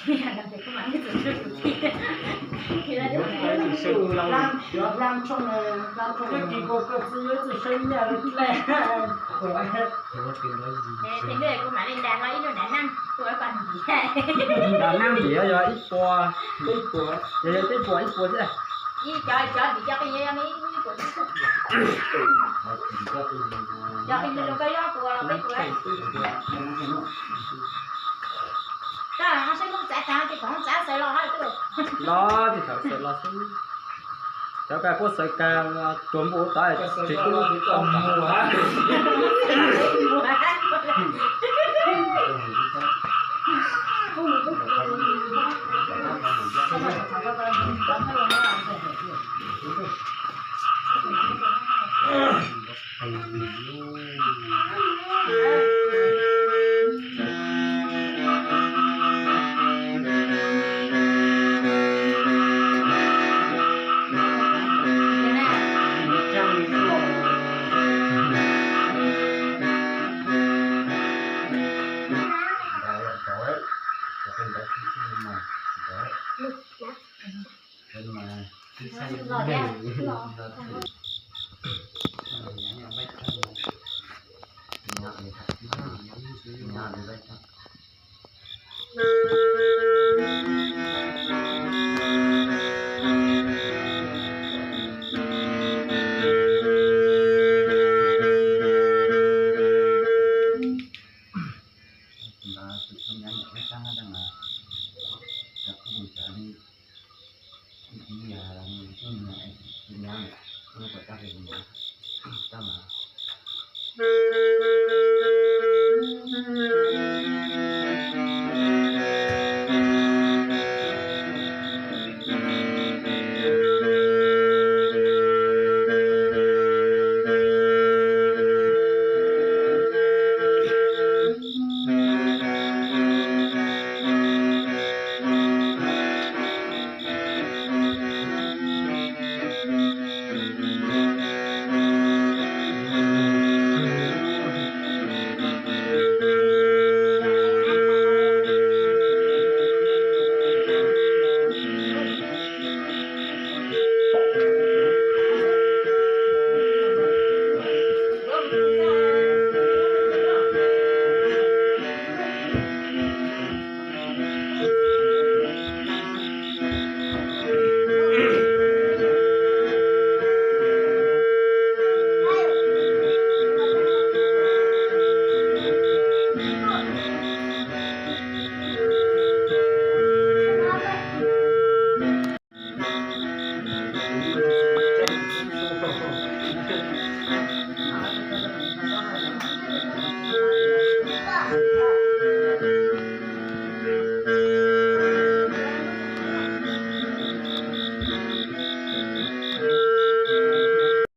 Ces kuv mam li txus tsuj tus tij. Ces kuv kis kuv koj txiv yuav txwj sawv nyiaj rau dlej. Ces kuv mam li nrag hlo ib lub nram neej tuaj kom ntim. Nram neej ntim yog ib puas, ib puas, yog yog peb puas ib puas xwb. Ib cov cov ntim cov qi yog ib puas ib puas. Cov qi los koj yog puas los peb puas. Koj ho seb Hmoob txav tag ces kom Hmoob txav xaws los hab tuaj. Los ces txav xaws los xwb. Cov kag puab xaws kag tuag npua tod tsis kub tau.